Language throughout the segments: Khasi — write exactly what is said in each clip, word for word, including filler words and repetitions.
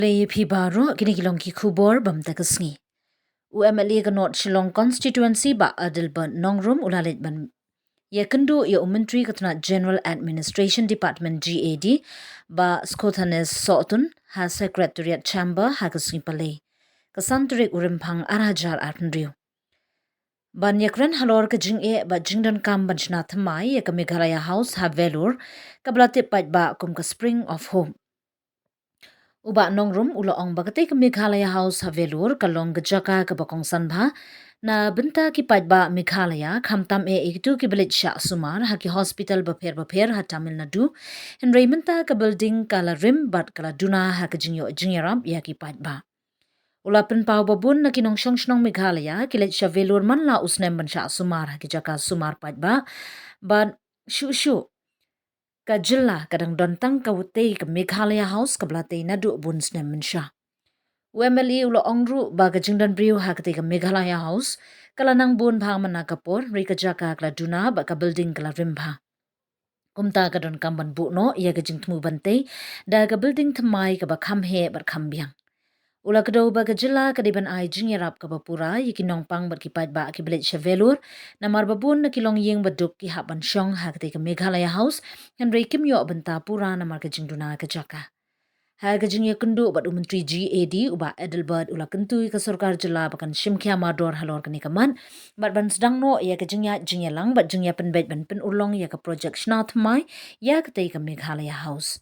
Khublei ïa phi baroh, kine ki long ki khubor bym ta ka sngi. U M L A ka North Shillong Constituency Bah Adelbert Nongrum u la leit ban ïakynduh ïa u Myntri ka tnat General Administration Department, G A D, Bah Scotanes Sohtun ha Secretariat Chamber ha ka sngi Palei, ka san tarik u Rymphang ar hajar arphew hynriew, ban ïakren halor ka jingeh bad jingdonkam ban shna thymmai ïa ka Meghalaya House ha Vellore, kaba la tip paidbah kum ka Spring of Hope. U Bah Nongrum u la ong ba katei ka Meghalaya House ha Vellore ka long ka jaka kaba kongsan bha na bynta ki paidbah Meghalaya, khamtam eh ïa kito kiba leit shah sumar ha ki hospital bapher bapher ha Tamil Nadu. Hynrei mynta ka building ka la rim bad ka la duna ha ka jingïoh jingïarap ïa ki paidbah. U la pynpaw ba bun na ki nongshong shnong Meghalaya ki leit sha Vellore man la u snem ban shah sumar ha ki jaka sumar paidbah, bad shuh shuh ka jylla ka dang don tang kawei ka Meghalaya House kaba la tei naduh bun snem mynshuwa. U M L A u la ong ruh ba ka jingdon briew ha katei ka Meghalaya House ka la nang bun bha man la ka por, hynrei ka jaka ka la duna bad ka building ka la rim bha. Kumta ka donkam ban buh noh ïa ka jingthmu ban tei da ka building thymmai kaba kham heh bad kham biang. U la kdew ba ka jylla ka dei ban ai jingïarap kaba pura ïa ki nongpang bad ki paidbah kiba leit sha Vellore, namar ba bun na ki longïing ba duk ki hap ban shong ha katei ka Meghalaya House, hynrei kim ïoh bynta pura namar ka jingduna ka jaka. Ha ka jingïakynduh bad u Myntri G A D, u Bah Adelbert u la kyntu ïa ka sorkar jylla ba kan shim khia mardor halor kane ka mat, bad ban sdang noh ïa ka jingïaid jingïalang bad jingïapynbeit ban pynurlong ïa ka projek shna thymmai ïa katei ka Meghalaya House.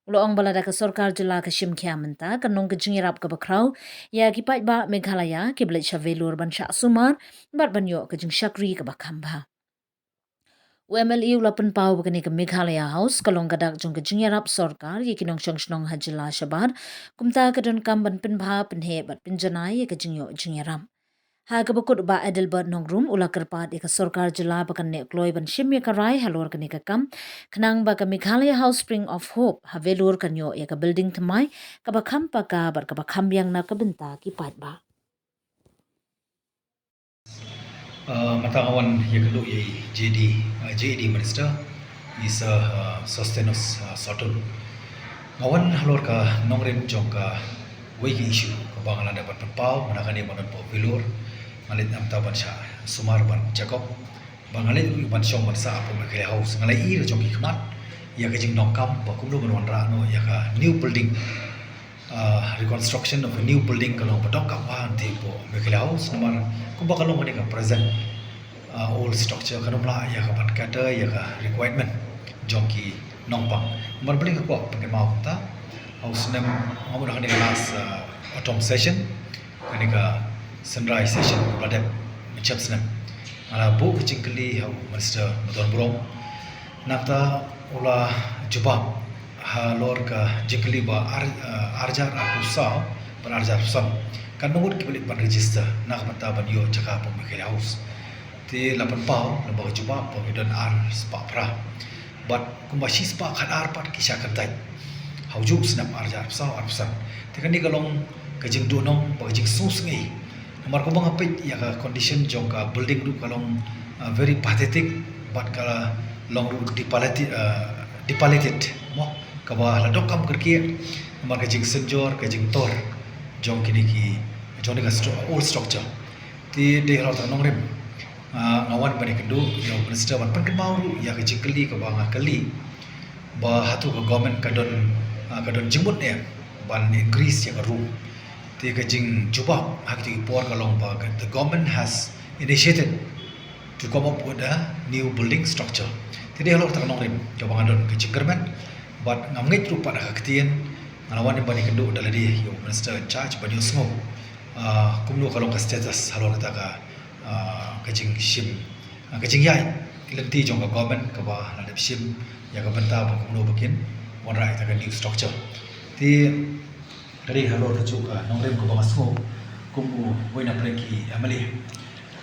U la ong ba lada ka sorkar jylla ka shim khia mynta, kan long ka jingïarap kaba khraw ïa ki paidbah Meghalaya kiba leit sha Vellore ban shah sumar bad ban ïoh ka jingshakri kaba kham bha. U M L A u la pynpaw ba kane ka Meghalaya House ka long ka dak jong ka jingïarap sorkar ïa ki nongshong shnong ha jylla shabar, kumta ka donkam ban pynbha pynheh bad pynjanai ïa ka jingïoh jingïarap. Ha kaba kut, Bah Adelbert Nongrum u la kyrpad ïa ka sorkar jylla ba kan neh kloi ban shim ïa ka rai halor kane ka kam, khnang ba ka Meghalaya House Spring of Hope ha Vellore kan ïoh ïa ka building thymmai kaba kham paka bad kaba kham biang na ka bynta ki paidbah. Uh, mynta nga wan ïakynduh ïa i J D, uh, J D Minister, i Sir, uh, Sosthenes, uh, Sohtun. Nga wan halor ka nongrim jong kawei ka issue kaba nga la dep ban pynpaw mynta kane ban wan hapoh Vellore. Nga leit namar ban shah sumar ban check up, ba nga leit ruh ban shong ban sah hapoh Meghalaya House. Nga la ïohi jong ki khmat ïa ka jingdonkam ba kumno ban wanrah noh ïa ka new building, uh, reconstruction of a new building ka long ba donkam bha hangtei hapoh Meghalaya House, namar kumba ka long kane ka present, uh, old structure kan ym lah ïa ka ban cater ïa ka requirement jong ki nongpang. Namar balei nga kwah pynkynmaw kumta, ha u snem, nga mut ha kane ka last, uh, autumn session, kane ka synrai session kaba la dep mynshem snem, nga la buh ka jingkylli ha u Minister Mardon Burom. Nangta u la jubab halor ka jingkylli ba ar, eh, ar hajar arphew saw bad ar hajar arphew san katno ngut kiba leit ban register na ka bynta ban ïoh jaka hapoh Meghalaya House. Te la pynpaw lyngba ka jubab ba ki don ar spah phra, bad kumba shi spah khatar pat ki shah kyntait ha u juh u snem ar hajar arphew saw arphew san. Te kane ka long ka jingduhnong bad ka jingsngewsynei. Namar kumba nga peit ïa ka condition jong ka building ruh ka long, uh, very pathetic, bad ka long ruh depleted, uh, depleted, mo, kaba la donkam kyrkieh namar ka jingsynjor, ka jingtor jong kine ki, jong kane ka stru-, old structure. Te dei halor kata ka nongrim, ah, nga wan ban ïakynduh ïa u Minister ban pynkynmaw ruh ïa ka jingkylli kaba nga kylli, ba hato ka government ka don, ah, ka don jingmut ne ban increase ïa ka room. Te ka jingjubab ha kito ki por ka long ba ka, the government has initiated to come up with a new building structure. Te dei halor kata ka nongrim kaba nga don ka jingkyrmen, bad ngam ngeit ruh pat ha ka ktien. Nga la wan ban ïakynduh da lade ïa u Minister in charge ban ïohsngew, ah, kumno ka long ka status halor kata ka, ah, ka jingshim, ah, ka jingïaid lynti jong ka government kaba la dep shim ïa ka bynta ba kumno ba kin wanrah ïa ka new structure. Te ka dei halor kajuh ka nongrim kaba nga sngew kum uwei na pdeng ki M L A,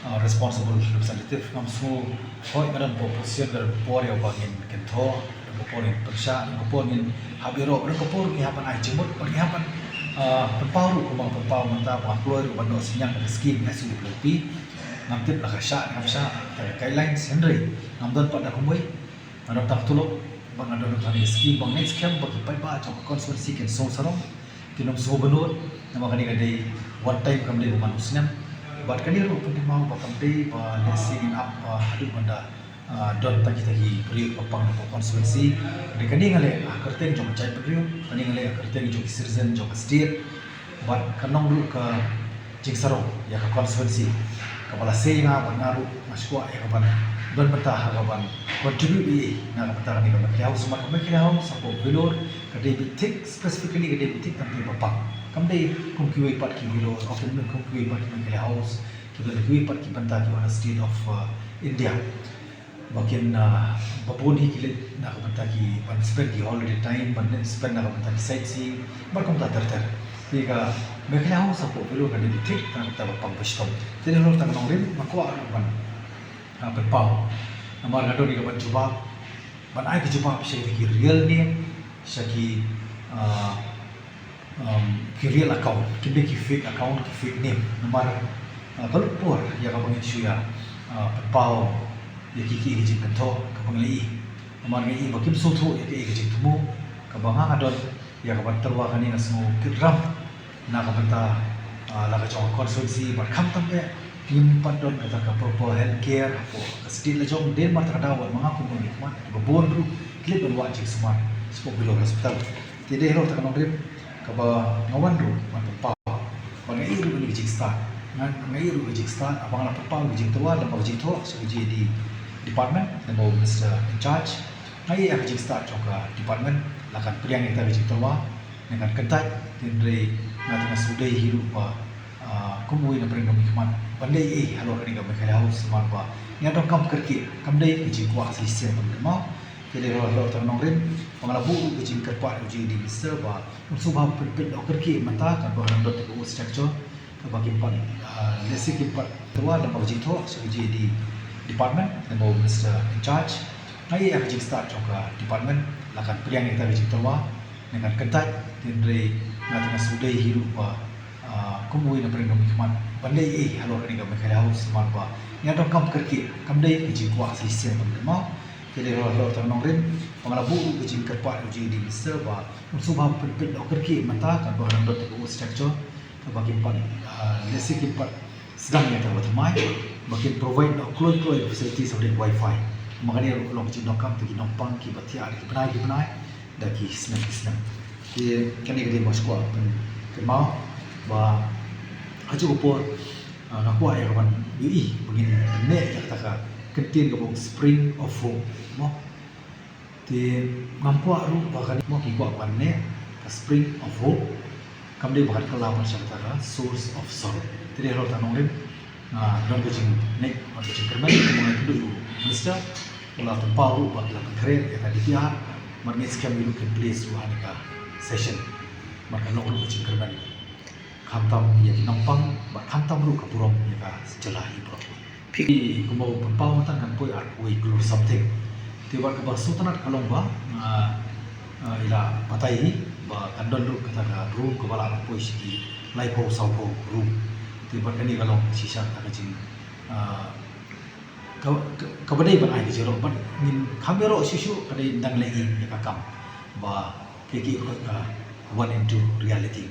ah, responsible representative, ngam sngew hooid nga don hapoh position, nga don ka por ïa ba ngin kynthoh, don ka por ngin pyrshah, don ka por ngin hap ïaroh, don ka por ngi hap ban ai jingmut, bad ngi hap ban, ah, pynpaw ruh kumba nga pynpaw mynta ba nga kloi ruh ban noh synñiang da ka scheme S U W P. Ngam tip la ka shah ne kam shah da ka guidelines, hynrei ngam don pat da kumwei. Nga don tang tulop bad nga don tang ïa ka scheme ba nga ngeit skhem ba ki paidbah jong ka constituency kin sngewsarong. Ki nong sngewbha nud, namar kane ka dei one time, kam dei ba man u snem. Bad kane ruh pynthikna ba kam dei ba lehse ngin ap, ah, haduh ban da, ah, don tang kita ki briew ba pang na ka constituency. Dei kane nga leh ha kyrteng jong ka jaitbynriew, kane nga leh ha kyrteng jong ki citizen jong ka state. Bad ka long ruh ka jingsarong ïa ka constituency kaba la sei ïa nga, bad nga ruh nga sngewkwah ïa ka ban don bynta ha ka ban contribute ïa na ka bynta kane ka Meghalaya House. Namar ka Meghalaya House hapoh Vellore ka dei beit thik, specifically ka dei beit thik tang ki ba pang. Kam dei kum kiwei pat ki Vellore, o kum, kum kiwei pat ki Meghalaya House, kiba dei kiwei pat ki bynta ki on the state of, uh, India. Ba kin, ah, ba bun hi ki leit na ka bynta ki ban spend ki holiday time, ban spend na ka bynta ki sightseeing, bad kumta ter ter. Te ka Meghalaya House hapoh Vellore ka dei beit thik tang ka bynta ba pang ba shitom. Te dei halor kata ka nongrim nga kwah ruh ban, ah, pynpaw. Namar nga don ïa ka ban jubab, ban ai ka jubab sha ki real name, sha ki, ah, um, ki real account, kim dei ki fake account, ki fake name. Namar, uh, ka lut por ïa kaba ngin shu ïa, uh, pynpaw ïa ki, ki, ki jingkynthoh kaba ngi la ïohi. Namar ngi ïohi ba kim sngewthuh ïa ki, ki jingthmu kaba nga nga don ïa ka ban tyrwa kane, nga sngew kit ram na ka bynta, uh, la ka jong ka constituency, bad khamtam eh ngim pat don kata ka proper health care hapoh ka state la jong. Dei namar kata ka daw ba ma nga kum u mihkhmat, ba bun ruh ki leit ban wad jingsumar shapoh Vellore Hospital. Te dei halor kata ka nongrim kaba nga wan ruh ban pynpaw. Ba nga ïohi ruh kane ka jingstad. Nga, nga ïohi ruh ka jingstad, haba nga la pynpaw ka jingtyrwa lem bad ka jingthoh sha ka G A D department lem bad u minister in charge. Nga ïohi ïa ka jingstad jong ka department, la kan pdiang ïa kata ka jingtyrwa, la kan kyntait, hynrei nga te nga sngewdei hi ruh ba, ah, kum uwei na pdeng u mihkhmat, ban leit ïa halor kane ka Meghalaya House, namar ba ngi ïa donkam kyrkieh, kam dei ka jingkwah shisha ban kynmaw. Te dei halor kata ka nongrim ba nga la buh ruh ka jingkyrpad ïa u G A D minister ba un sngewbha pynpeit noh kyrkieh mynta, katba ka dang don tang ka old structure, kaba kim pat, ah, lehse kim pat tyrwa lem bad ka jingthoh sha ka G A D department lem bad u minister in charge. Nga ïohi ïa ka jingstad jong ka department, la kan pdiang ïa kata ka jingtyrwa, la kan kyntait, hynrei nga te nga sngewdei hi ruh ba, ah, kum uwei na pdeng u mihkhmat, ban leit ïa halor kane ka Meghalaya House, namar ba ngi ïa donkam kyrkieh, kam dei ka jingkwah shisha ban kynmaw. Te dei halor kata ka nongrim ba nga la buh ruh ka jingkyrpad ïa u G A D minister ba un sngewbha pynpeit noh kyrkieh mynta, katba ka dang don tang ka old structure, kaba kim pat, ah, lehse kim pat sdang ïa kata kaba thymmai, ba kin provide noh kloi kloi facilities, ha kaba dei wifi. Ma kane ruh ka long ka jingdonkam ïa ki nongpang kiba thiah da ki bnai ki bnai, da ki snem ki snem. Te kane ka dei ba shu kwah pynkynmaw ba ha kajuh ka por, ah, nga kwah ïa ka ban ïohi ba ngin pynneh ïa kata ka kyntien kaba u Spring of Hope, mo. Te ngam kwah ruh ba kane, mo, ki kwah ban neh ka Spring of Hope, kam dei ba kan kylla pat sha kata ka Source of Sorrow. Te dei halor kata ka nongrim, ah, don ka jingngeit, don ka jingkyrmen, kumba nga ïathuh ïa u minister, u la pynpaw ruh ba ki la pynkhreh ïa ka D P R, bad ngeit skhem ïa u ruh kin place ruh ha kane ka session. Bad kan long ruh ka jingkyrmen khamtam ïa ki nongpang bad khamtam ruh ka burom ïa ka jylla hi baroh. Phi, kumba u pynpaw mynta kan poi arphew klur something. Te bad kaba sngewtynnat ka long ba, ah, ah, i la batai hi ba kan don ruh kata ka room kaba lah ban poi sha ki laiphew sawphew room. Te bad kane ka long shisha kata ka jing, ah, ka, ka, kaba dei ban ai ka jingïaroh, bad ngin kham ïaroh shuh shuh, ka dei dang leh ïa ka kam ba ka, ka, ka wan into reality.